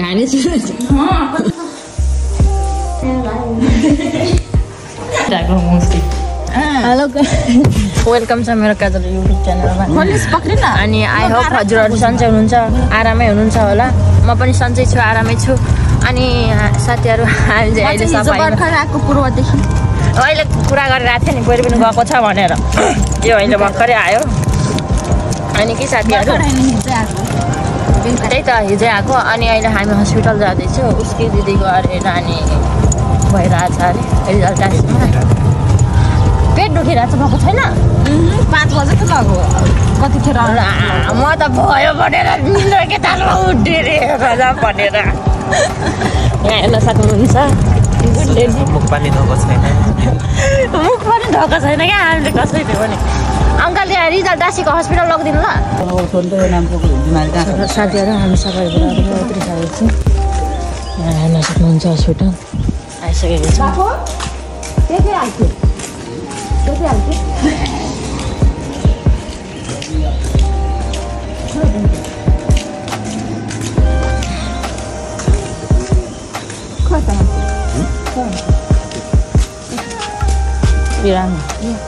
कहानी सुनाउँछु hello welcome छ मेरो काजल युट्युब च्यानलमा अनि आई होप हजुरहरू सन्चै हुनुहुन्छ आरामै हुनुहुन्छ होला म पनि सन्चै छु आरामै छु अनि साथीहरू अहिले अहिले कुरा गरिरहेको थिएँ नि पहिले पनि गएको छ भनेर यो अहिले भर्खरै आयो अनि के साथीहरू त्यही त हिजो आएको अनि अहिले हामी हस्पिटल जाँदैछौँ उसकै दिदीको अरे नानी भइरहेछ अरे रिजल्ट टाइममा पेट दुखिरहेको छ भएको छैन 5 बजे त लाग्यो कतिखेर म त भयो भनेर निन्द्राकै तालमा उठेर राजा भनेर यहाँ हेर्न सक्नुहुन्छ मुख पनि धोको छैन क्या हामीले कसैले पनि अङ्कल यहाँ रिजल्ट दासीको हस्पिटल लगिदिनु ल साथीहरू हामी सबै उत्रिसकेको छु यहाँ हेर्न सक्नुहुन्छ हस्पिटल आइसकेको छ Pirang. Iya.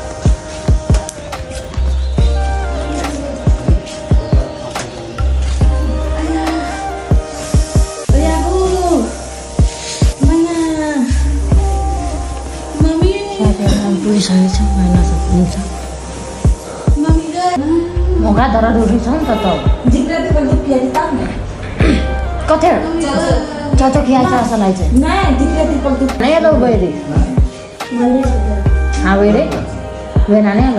Tulisannya mana sebenarnya? Moga darah dulu sana tahu. Jika itu kalau biar ditanya. Kotor. Cocok ya asal aja. Nah, jika itu kalau. Naya lo beri. हाँ बेरे बिहान नै हाल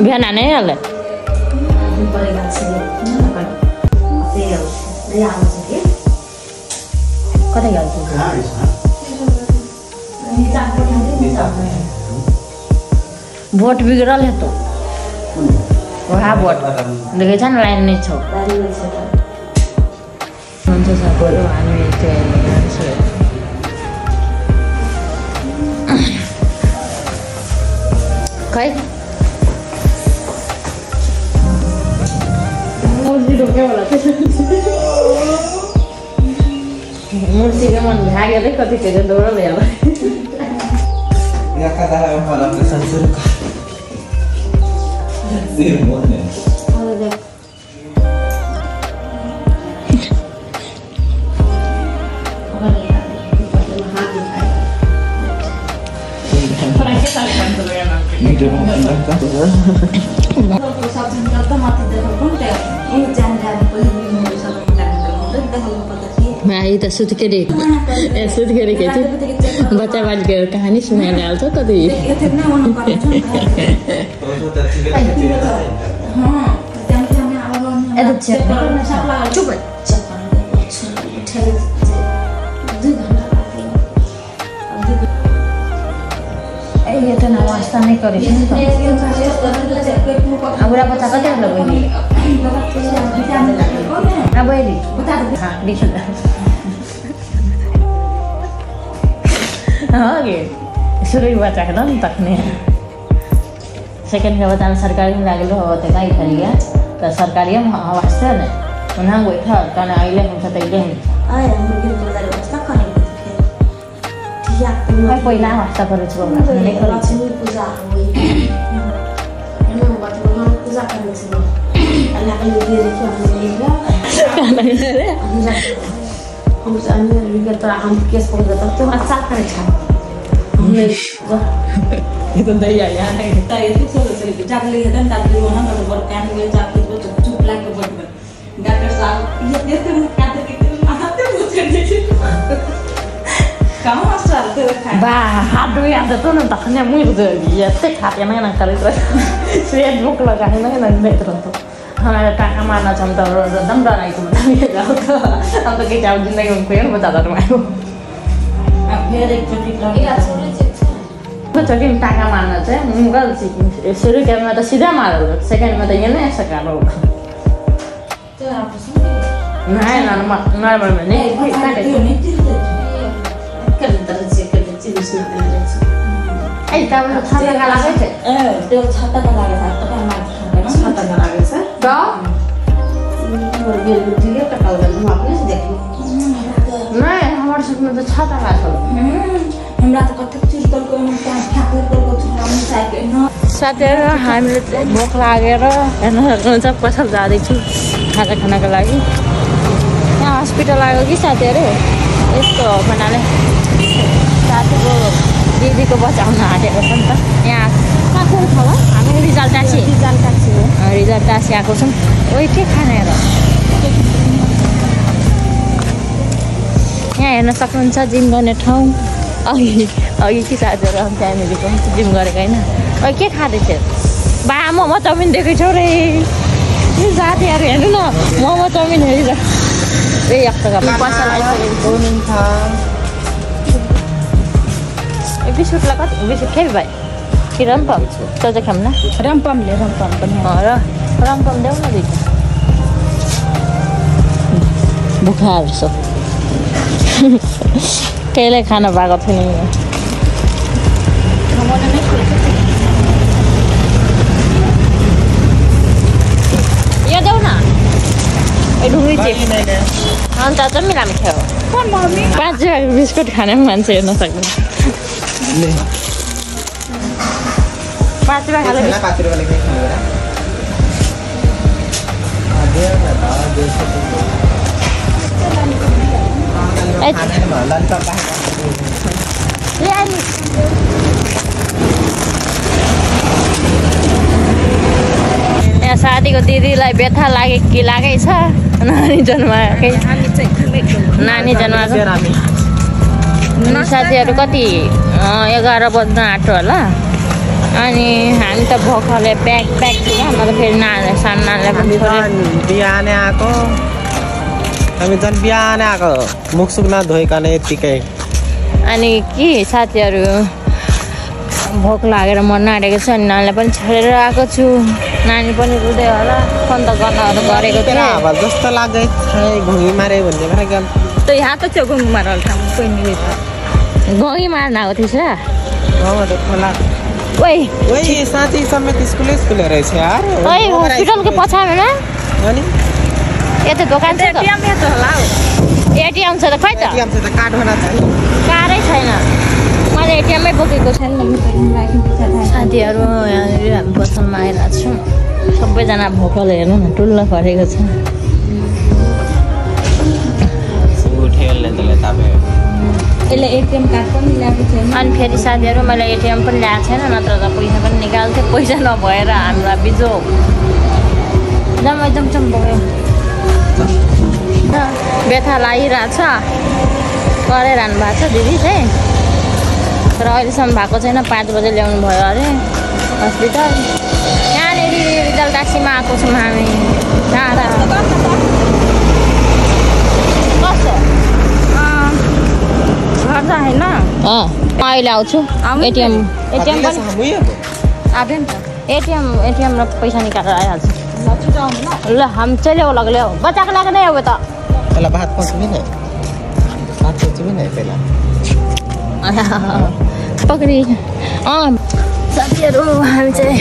बिहान नै हाल कतै गएको बोट बिग्रल है तो वहाँ बोट देखे छ न लाइन नै छ हुन्छ साथीहरु हामी चाहिँ खै मूर्तिको मन भागेर कतिखेर दौडल होला मैं तो सुध के देख बच्चा बाज के कहानी सुनाने आल था कभी ये तो नाश्ता नहीं करी अब बच्चा कते लगेगी अब हाँ हाँ गे शुरू बच्चा के दम तक नहीं सेकंड के बच्चा सरकारी में लागलो हो तो कहीं खा लिया तो सरकारी में वास्ते ने उन्हें कोई था कारण आइले हम साथ आइले हम मैं कोई ना वास्ता करूँ चलो नहीं करूँ पूजा हुई इन्हें बात बोलना पूजा करने से अल्लाह के लिए देखिए हम जाने लगे तो हम केस पकड़ देते तो अच्छा करे छा हमने ये तो नहीं आया नहीं ताई तो सोच रही जागले है ताकि वो ना तो वर्क करने में जाके तो चुप लाके बैठ गए डॉक्टर साहब ये देखते हैं कहते कि आते मुझे kamu asal tuh kan? Bah, aduh yang itu tuh nanti muir tuh, ya tek hati yang nang kali terus, saya buka lah kan yang nang deh terus tuh, hanya tak mana contoh dam dah naik tuh, tapi jauh tuh, untuk kita jauh jinak yang kuyer betul betul malu. Biar ikut lagi. Betul jadi tak mana aja, mungkin sih, suruh kita mata sida malu, second mata ini nih sekarang. Tuh apa sih? Nah, normal nih, kita kamu छाता का लगे थे त्यो छाता का लगे था तो हम छाता का लगे सर तो वीडियो का कल तुम अपने से देखी नहीं हमारे साथ में तो छाता है सब हमरा त कतक चीज को हम त्यहाँ फ्याँकेर गरेको छु हामी साइकल साथीहरु हामीले भोक लागेर हेर्न सक्नुहुन्छ पसल जाँदैछु खाजा खानको लागि यहाँ हस्पिटल आएको कि साथीहरु यस्तो हो भन्नाले साथीको दिदीको बचाउन आँटेको छ नि त यहाँ कहाँ छ होला हामी रिजल्ट टाँसी आएको छौँ ओइ के खाने र यहाँ हेर्न सक्नुहुन्छ जिम गर्ने ठाउँ अघि कि साथीहरु हामी फ्यामिलीको जिम गरेको होइन ओइ के खाँदैथ्यो बा मोमो चाउमिन देखेको छौ रे साथीहरु हेर्नु न मोमो चाउमिन हेरेर ए एकटा पैसा आइसकेको बिस्कुटलाई कति बिस्कुट खेबी भाइ कि रम्पम तँ चाहिँ खाऊँ न रम्पमले रम्पम पनि र रम्पम देऊ न दुईटा बुखार छ केहीलाई खान पाएको थिएन यो देऊ न ए ढुङ्गी चिप अन्त चाहिँ मिलामी थियो 5 रुपियाँको बिस्कुट खाने मान्छे हेर्न सक्दैन 5 रुपियाँ खाले 5 रुपियाँ लेख्ने यहाँ साथीको दिदीलाई व्यथा लागे कि लागै छ नानी जन्माएको साथीहरू कति 11 बज्न आँट्यो होला अनि हामी त भोकले प्याक थियो म त फेरि सानो नानीलाई पनि बिहान आएको हामी झन् बिहान आएको मुखसुख नधोइकन यतिकै अनि के साथीहरू भोक लागेर मन आँटेको छ अनि नानीलाई पनि छोडेर आएको छु नानी पनि रुँदै होला फोन त गर्नहरू गरेको थियो जस्तो लाग्दै घुमी मारे भन्ने भएर त्यो यहाँ त त्यो घुमी मार गई मार्न आएको थिएछ खोला ओइ साथी समेत स्कुल रहेछ यार ओइ हस्पिटलको पछाडिमा अनि यता दोकान छ त एटिएम छ त खै त कार्ड हुन छ कारै छैन मैले एटिएममै बोकेको छैन साथीहरू यहाँनिर हामी पसलमा आइरहेको छौँ सबैजना भोकल हेर्नु न टुल्ल परेको छ यसले एटिएम कार्ड पनि ल्याएको छैन अनि फेरि साथीहरू मैले एटिएम पनि ल्याएको छैन नत्र त पैसा पनि निकाल्थेँ पैसा नभएर हामीलाई बिजो एकदम भयो व्यथा लागिरहेछ कराइरहनु भएको छ दिदी चाहिँ तर अहिलेसम्म भएको छैन 5 बजे ल्याउनु भयो अरे हस्पिटल यहाँनिर रिजल्ट ट्याक्सीमा आएको छौँ हामी टाढा कस्तो घर छ होइन अहिले आउँछु एटिएम पनि एटिएम र पैसा निकालेर आइहाल्छु ल हम चले हो लगले हो बच्चाको लागि नै हो त पहला भात पकाउँछु नि भात पकाउँछु नि पहिला पक्री साथीहरू हामी चाहिँ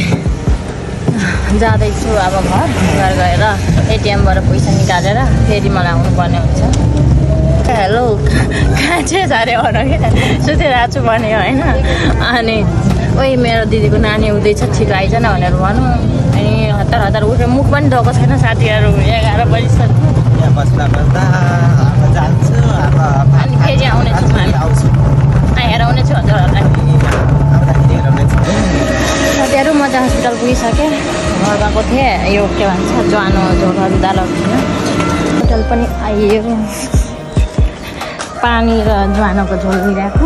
जाँदैछु अब घर गएर एटिएमबाट पैसा निकालेर फेरि मलाई आउनुपर्ने हुन्छ हेलो कहाँ चाहिँ झरे भनौँ क्या सुतिरहेको छु भने होइन अनि ओइ मेरो दिदीको नानी हुँदैछ छिटो आइज न भनेर भनौँ अनि हतार उठेर मुख पनि धोएको छैन साथीहरू 11 बजिसक्यो अनि फेरि आउनेछु हामी हेराउनेछु हजुरहरूलाई साथीहरू म चाहिँ हस्पिटल पुगिसकेँ घर गएको थिएँ यो के भन्छ ज्वानो झोलहरू दालहरू थिएन हस्पिटल पनि आइयो पानी र ज्वानोको झोल मिलाएको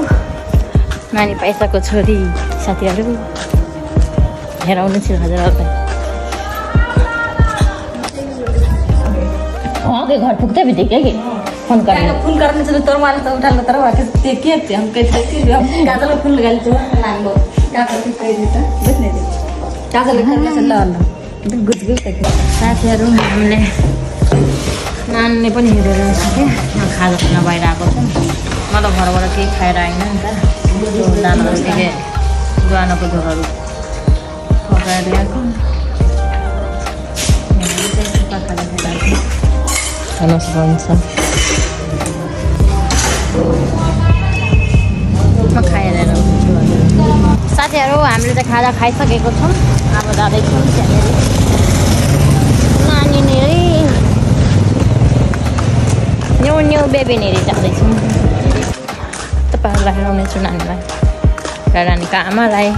नानी पैसाको छोरी साथीहरू हेराउनेछु हजुरहरूलाई के घर पुग्दै बित्तिकै कि फोन गर्ने चाहिँ तर मलाई त उठाल्नु तर त्यो के थियो हम काजलको फुल लगाइदिन्छु नानीको काजल काजलले ल साथीहरू हामीले नानीले पनि हेरेर सकेँ खाजा खाना बाहिर आएको छ म त घरबाट केही खाएर आइनँ नि त दानाहरू के ज्वानोको झोलहरू पकाएर ल्याएको हेर्न सक्नुहुन्छ। म खाएर साथीहरू हामीले चाहिँ खाजा खाइसकेको छौँ। अब जाँदैछौँ त्यहाँनिर नानीनेरि न्यु बेबीनेरि जाँदैछौँ। तपाईँहरूलाई हेराउनेछु नानीलाई र नानीको आमालाई।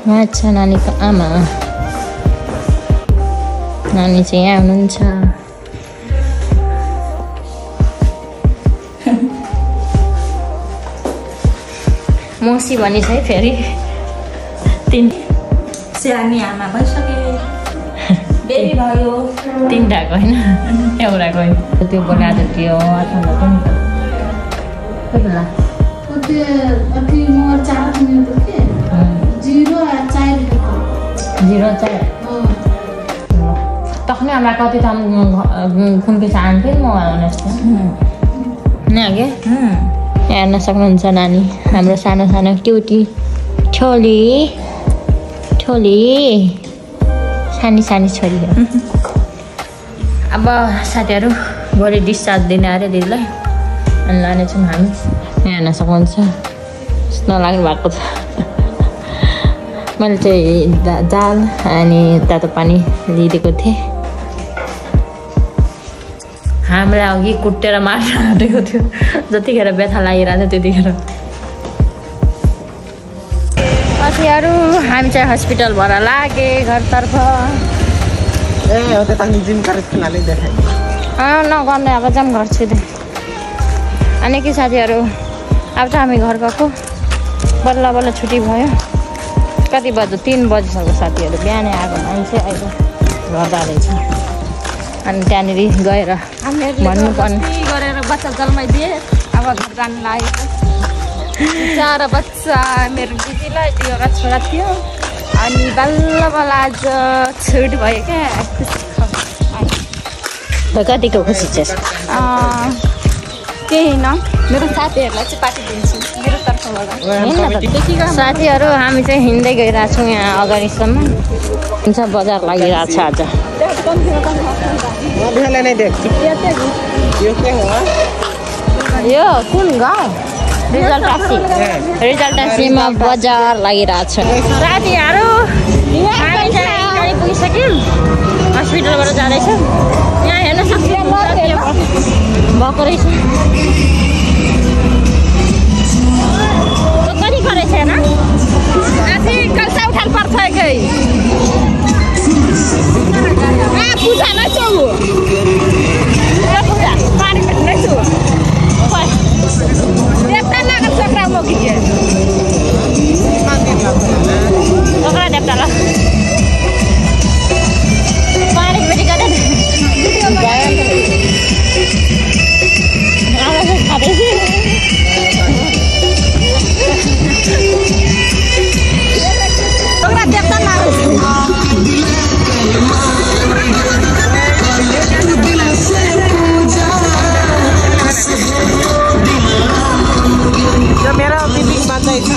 यहाँ छ नानीको आमा, नानी चाहिँ यहाँ हुनुहुन्छ। मौसी भनिस् है फेरि सानी आमा भइसके बेबी भयो। तिनवटाको होइन एउटाको होइन। त्यो बोलाएको थियो अथवा कोही बेला जीरो चाहिँ तखनी हामीलाई कति त खुम्पी चाहन्थ्यो म के हेर्न सक्नुहुन्छ नानी हाम्रो सानो सानो क्युटी ठोली ठोली सानी सानी छोरी हो। अब साथीहरू भोलि डिस्चार्ज दिने अरे दिदीलाई अनि लानेछौँ हामी। यहाँ हेर्न सक्नुहुन्छ नलाग्नु भएको छ। मैले चाहिँ जाल अनि तातो पानी लिइदिएको थिएँ। हामीलाई अघि कुटेर मार्न आँटेको थियो जतिखेर व्यथा लागिरहेको थियो त्यतिखेर। साथीहरू हामी चाहिँ हस्पिटलबाट लागे घरतर्फ। नगर्ने अब जाम गर्छु अनि के साथीहरू अब त हामी घर गएको। बल्ल बल्ल छुट्टी भयो। कति बज्यो 3 बजिसक्यो साथीहरू। बिहानै आएको मान्छे अहिले घर जाँदैछ। अनि त्यहाँनिर गएर भन्नुपर्ने गरेर बच्चा जन्माइदिए अब घर जानु लागेको। 4 बच्चा मेरो दिदीलाई 2 छोरा थियो अनि बल्ल बल्ल आज छुट भयो क्या। कतिको खुसी छ? केही न मेरो साथीहरूलाई चाहिँ पार्टी दिन्छु मेरो तर्फबाट। साथीहरू हामी चाहिँ हिँड्दै गइरहेको छौँ यहाँ अगाडिसम्म। हुन्छ बजार लागिरहेको छ आज। यो कुन गाउँ? रिजल्टासीमा बजार लागिरहेको छ। साथीहरू हामी चाहिँ गाडी पुगिसक्यौँ। हस्पिटलबाट जाँदैछौँ। यहाँ हेर्न सक्नुहुन्छ भएको रहेछ। कति गरेछ होइन कल्सा उठाल पर्छ कि पूजा नै छु पूजा पानी भेट्नै छु देवता लागल छोकरा म कि छोकरा देवता ल पानी भेटी गर्दा खाँदैछु। छोकरा देवता लागल मेरा बिल्डिङ बन्दै छ।